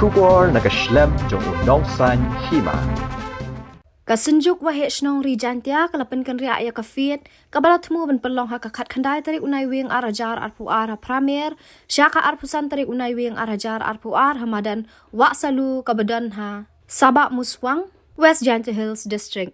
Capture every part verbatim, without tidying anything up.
Khubor na ka shlem jong u nongsan hima. Ka Synjuk Waheh Shnong Ri Jaintia ka la pynkynriah ïa ka fete kaba la thmu ban pynlong ha ka khatkhyndai tarik u Naiwieng ar hajar arphew ar ha Pramer sha ka arphew san tarik u Naiwieng ar hajar arphew ar ha madan Wahsalu kaba don ha Sabah Muswang, West Jaintia Hills District.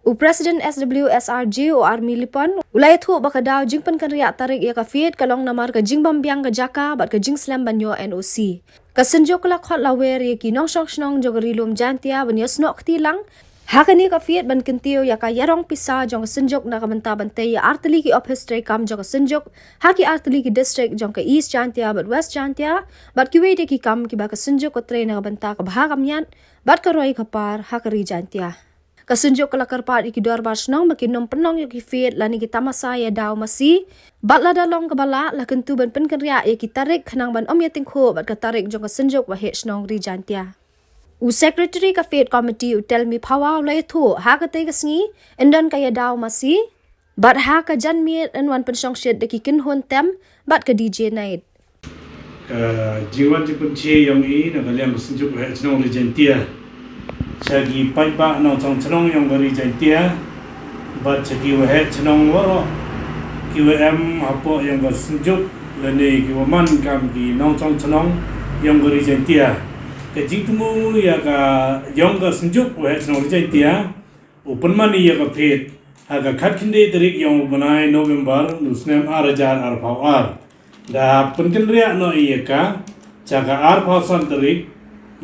U President S W S R G, u Army Lipon, u la ïathuh ba ka daw jingpynkynriah tarik ïa ka fete ka long namar ka jingbym biang ka jaka bad ka jingslem ban ïoh N O C. Ka Synjuk ka la khot lawer ïa ki nongshong shnong jong ka Ri Lum Jaintia ban ïasnoh kti lang ha kane ka fete ban kyntiew ïa ka ïarong pisa jong ka Synjuk na ka bynta ban tei ïa artylli ki ophis treikam jong ka Synjuk ha ki artylli ki district jong ka East Jaintia bad West Jaintia, bad kiwei de ki kam kiba ka Synjuk ka trei na ka bynta ka bha ka miat bad ka roi ka par ha ka Ri Jaintia. Ka Synjuk ka la kyrpad ïa ki dorbar shnong ba kin ym pynlong ïa ki fete lane ki tamasa ïa daw masi, bad lada long kaba lah, la kyntu ban pynkynriah ïa ki tarik khnang ban ym ïa tyngkhuh bad ka tarik jong ka Synjuk Waheh Shnong Ri Jaintia. U Secretary ka Fete Committee, u Telmi Phawa, u la ïathuh ha katei ka sngi yn don ka ïa daw masi, bad ha ka janmiet yn wan pynshongshit da ki kynhun tem bad ka D J night. Ka jingwan jingpynche ïong i na ka liang ka Synjuk Waheh Shnong Ri Jaintia sha ki paidbah nongshong shnong ïong ka Ri Jaintia bad sha ki waheh shnong waroh kiwa em hapoh ïong ka Synjuk lane kiwa man kam ki nongshong shnong ïong ka Ri Jaintia. Ka jingthmu ïa ka ïong ka Synjuk Waheh Shnong Ri Jaintia u pynman ïa ka fete ha ka khatkhyndai tarik ïong u bnai November u snem ar hajar arphew ar. Da pynkynriah noh ïa ka sha ka arphew san tarik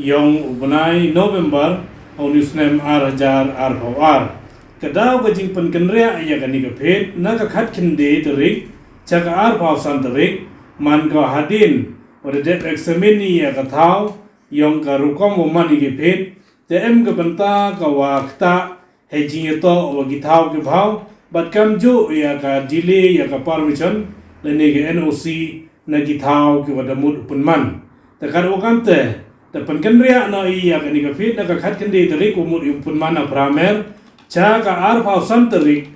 ïong u bnai November u snem ar hajar arphew ar. Ka daw ka jingpynkynriah ïa kane ka fete na ka khatkhyndai tarik sha ka arphew san tarik man ka hadien wa da dep examine ïa ka thaw ïong ka rukom wa man ïa ka fete, te em ka bynta ka wa ktah hei jingïatoh wa ki thaw ki bhaw, bad kamjooh ïa ka delay ïa ka permission lane ka N O C na ki thaw kiwa da mut u pynman. Te katwa kamte, da pynkynriah noh i ïa kane ka fete na ka khatkhyndai tarik wa mut u pynman ha Pramer sha ka arphew san tarik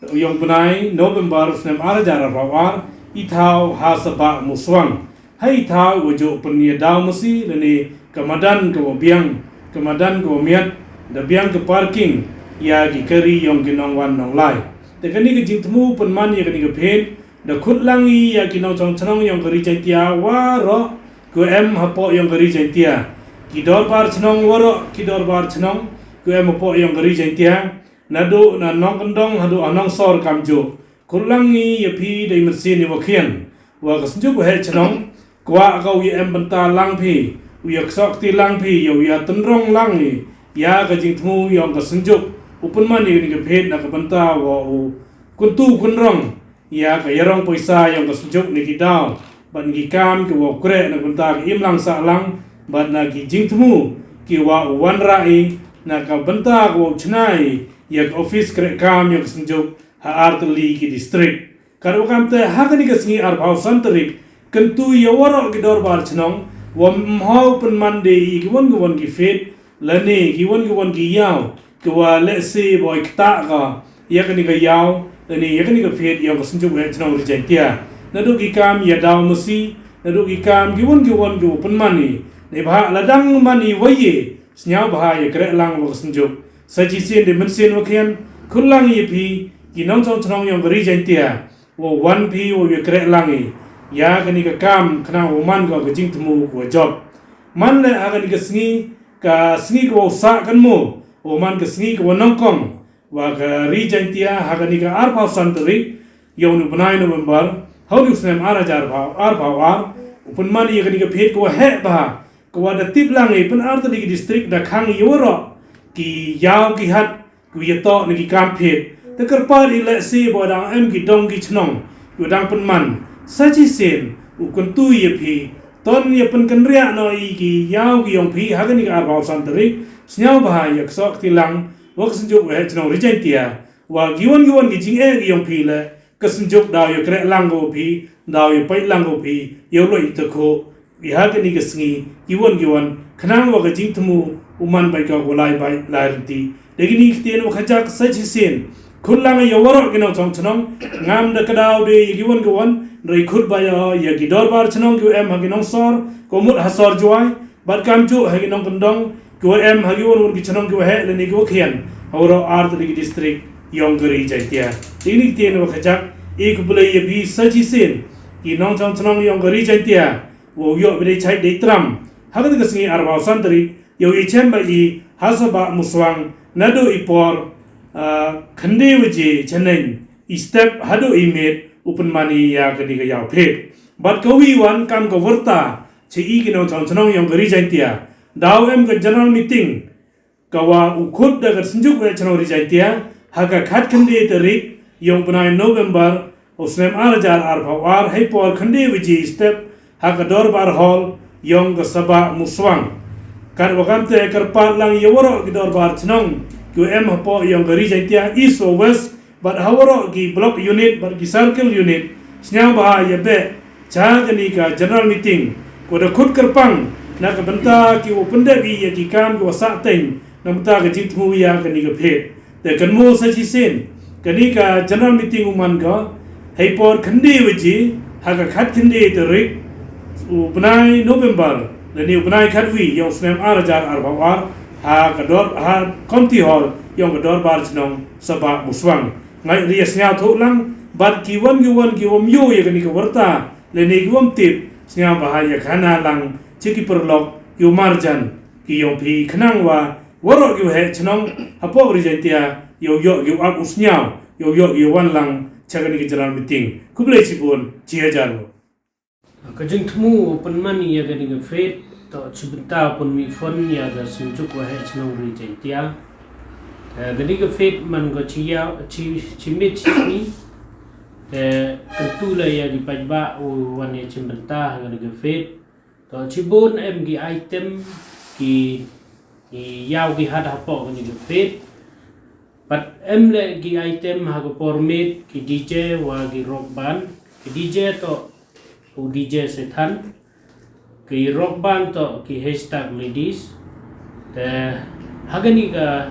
ïong bnai November snem ar hajar arphew ar, i thaw ha Sabah Muswang. Ha i thaw wa jooh pynïadaw masi lane ka madan kawa biang, ka madan kawa miat, da biang ka parking ïa ki kari ïong ki nongwan nonglai. Te kane ka jingthmu pynman ïa kane ka fete da khut lang i ïa ki nongshong shnong ïong ka Ri Jaintia waroh kiwa em hapoh ïong ka Ri Jaintia, ki dorbar shnong waroh, ki dorbar shnong kiwa em hapoh ïong ka Ri Jaintia, naduh na nongkyndong haduh ha nongsor kamjooh. Khut lang i ïa phi da i mynsiem iwa khian wa ka Synjuk Waheh Shnong, kwah ka u ïa em bynta lang phi, u ïa ksoh kti lang phi, ïa u ïa tynrong lang i ïa ka jingthmu ïong ka Synjuk u pynman ïa kane ka fete na ka bynta wa u kyntu kynrong ïa ka ïarong poisa ïong ka Synjuk na ki daw bad na ki kam kiwa u kreh na ka bynta ka imlang sahlang bad na ki jingthmu kiwa u wanrah i na ka bynta kawa u chna i ïa ka ophis krehkam ïong ka Synjuk ha artylli ki district. Katwa kamte ha kane ka sngi arphew san tarik, kyntu ïa waroh ki dorbar shnong wa ym hoi pynman de i kiwon kiwon ki fete lane kiwon kiwon ki ïaw kiwa lehse boi ktah ka ïa kane ka ïaw lane ïa kane ka fete ïong ka Synjuk Waheh Shnong Ri Jaintia. Naduh ki kam ïadaw masi, naduh ki kam kiwon kiwon kiwa pynman i, neibhah la dang man i wa ye, sñiawbha ïa kreh lang wa ka Synjuk. Sa chisien da i mynsiem wa khian, khut lang ïa phi ki nongshong shnong ïong ka Ri Jaintia wa wan phi wa ïa kreh lang i ïa kane ka kam khnang wa man ka ka jingthmu wa jop. Man leh ha kane ka sngi, ka sngi kawa u sah kynmaw wa man ka sngi kawa nyngkong wa ka Ri Jaintia ha kane ka arphew san tarik ïong u bnai November ha u snem ar hajar arphew ar, u pynman ïa kane ka fete kawa heh bha, kawa da tip lang i pyn artylli ki district da khang ïa waroh ki ïaw ki hat kiwa ïatoh na ki kam fete. Te kyrpad i lehse boi dang em ki dong ki chnong kiwa dang pynman, sa chisien u kyntu ïa phi, to ïa pynkynriah noh i ki ïaw ki ïong phi ha kane ka arphew san tarik, sñiawbha ïa ksoh kti lang wa ka Synjuk Waheh Shnong Ri Jaintia wa kiwon kiwon ki jingeh ki ïong phi leh ka Synjuk daw ïa kreh lang ka wa phi, daw ïa peit lang ka wa phi ïa u lok i takhuh i ha kane ka sngi kiwon kiwon khnang wa ka jingthmu u man bad ka wa lai bad lai rynti. Da kine ki ktien wa khajak sa chisien, khut lang ïa waroh ki nongshong chnong, ngam da kdaw de ïa kiwon kiwon, hynrei khut bha ïa ki dorbar chnong kiwa em ha ki nongsor, ka mut ha sor Jowai, Bad kam ju ha ki nongkyndong ki wa em ha ki wan wan ki chnong ki wa heh lane ki wa khian ha waroh ar tylli ki district yong ka ri Jaintia. Ini ki tien wa khajak, i khublei ya phi sa chisien ki nongchong chnong yong ka ri Jaintia, wa u yoh bidei chait dei tram ha ka sngi arbaw san tarik, yow i chem ba i ha Sabah Muswang naduh i por, ah, khynde waje chaneng i step haduh i miet u pynmani ya kani ka yaw phet. Bad ka wi wan kam ka warta cha i ki nongchong chnong yong ka ri Jaintia, daw em ka general meeting ka wa u khut da ka synjuk wa chnong ri Jaintia ha ka khat khynde tarik yong bnai November u snem ar hajar arphaw ar, hei por khynde waje step ha ka dorbar hall yong ka Sabah Muswang. Kat wa kamte kyrpad lang ya waroh ki dorbar chnong ki wa em hapoh yong ka ri Jaintia, east wa west, bad ha waroh ki block unit bad ki circle unit, sñiaw bha ya beh cha kani ka general meeting ko da khut kyrpang na ka bynta ki wa pyndep i ya ki kam ki wa sah teng na bynta ka jingthmu ya kani ka phet. Te kan mo sa chisien kani ka general meeting u man ka hei por khynde waje ha ka khat khynde tarik u bnai November lane u bnai khatwi yong snem ar hajar arphaw ar ha ka dor ha community hall yong ka dorbar chnong Sabah Muswang. Ngai ri ya sñiaw thuh lang bad ki wan ki wan ki wam yo ya kani ka warta lane ki wam tip, sñiaw bha ya khana lang cha ki paralok ki wa marjan ki yong phi khnang wa waroh ki wa heh chnong hapoh ri Jaintia yow yoh ki wa ap u sñiaw, yow yoh ki wan lang cha kani ka general meeting. Khublei chibun chi hajar. Ka jingthmu pynman ya kani ka phet to chi bynta pynmih phone ya ka synjuk wa heh chnong ri Jaintia. Eh, kani ka phet man ka chi ya chi chi mit chi ni. Eh, kyntu la ya ki paidbah u wan ya chi bynta ha kani ka phet. To chibun em ki item ki ki yaw ki hat hapoh kani ka phet. Pat em le ki item ha ka por miet ki D J wa ki rock band. Ki D J to u D J Sethan. Ki rock band to ki Hashtag Ladies. Te ha kani ka,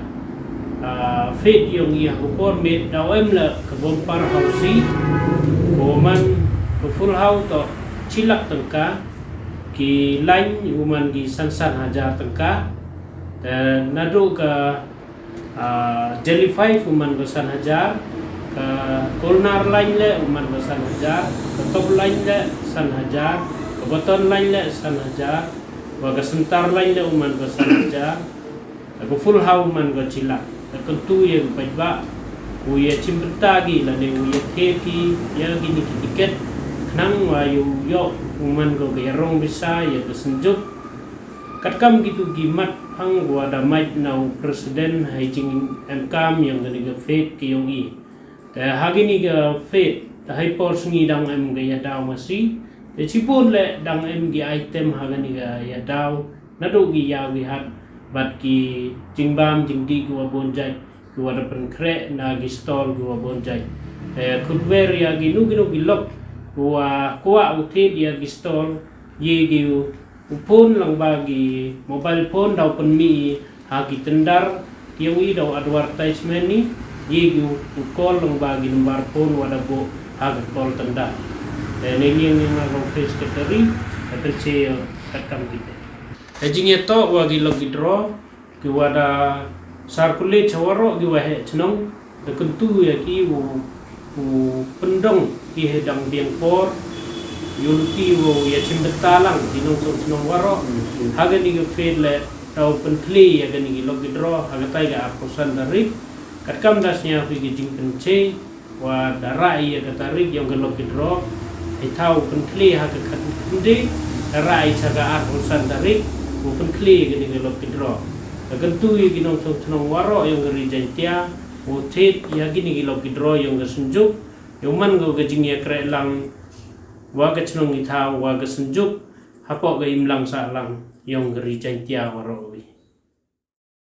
ah, phet yong i ha ka por miet daw em le ka bumper housie. Ko man ka full house to chi lak tyngka. Ki line u man ki san san hajar tyngka. Te naduh ka Ah, Jelly Five u man ka san hajar, ka Kolnar Line le u man ka san hajar, ka Top Line le san hajar, ka Button Line le san hajar, wa ka Center Line le u man ka san hajar, ka Full House u man ka chi lak. Ka kyntu ya ki paidbah u ya chim bynta ki lane u ya thied ki ya kini ki tiket, khnang wa u yoh u man ka ka ya rong bisa ya ka synjuk. Katkam kitu ki mat phang wa da mait na u president ha i jingem kam yong kani ka phet ki yong i. Te ha kini ka phet te ha i por sngi dang em ka ya daw masi. Te chibun le dang em ki item ha kani ka ya daw. Naduh ki yaw ki hat bad ki jingbam jingdih ki wa bun jait ki wa da pynkhreh na ki stall ki wa bun jait. Te khut wer ya kinu kinu ki lok ki wa kwah u thied ya ki stall ye ki u U phone lang ba ki mobile phone daw pynmih i ha ki tyndar ki yong i daw advertisement i, ye ki u call lang ba ki number phone wa da buh ha ki call tyndar. Te ne liang liang na rong face secretary, te pynse katkam ki te. Te jingïatoh wa ki lucky draw, ki wa da circulate cha waroh ki wa heh chnong, da kyntu ya ki u, u pyndong ki he dang biang por, yu luti u ya chim bynta lang ki nongchong chnong waroh. Ha kani ka phet le, daw pynkhli ya kani ki lucky draw, ha katai ka arphew san tarik, katkam da sñiaw phi ki jingpynche, wa da rai ya ka tarik yong ka lucky draw. Hei thaw pynkhli ha ka khat khynde, da rai cha ka arphew san tarik, u pynkhli ya kani ka lucky draw. Ka kyntu ya ki nongchong chnong waroh yong ka ri Jaintia, u thied ya kini ki lucky draw yong ka synjuk, yow man ka ka jingïakhreh lang, wa ka chnong i thaw, wa ka synjuk, hapoh ka imlang sahlang yong ka ri Jaintia waroh wi.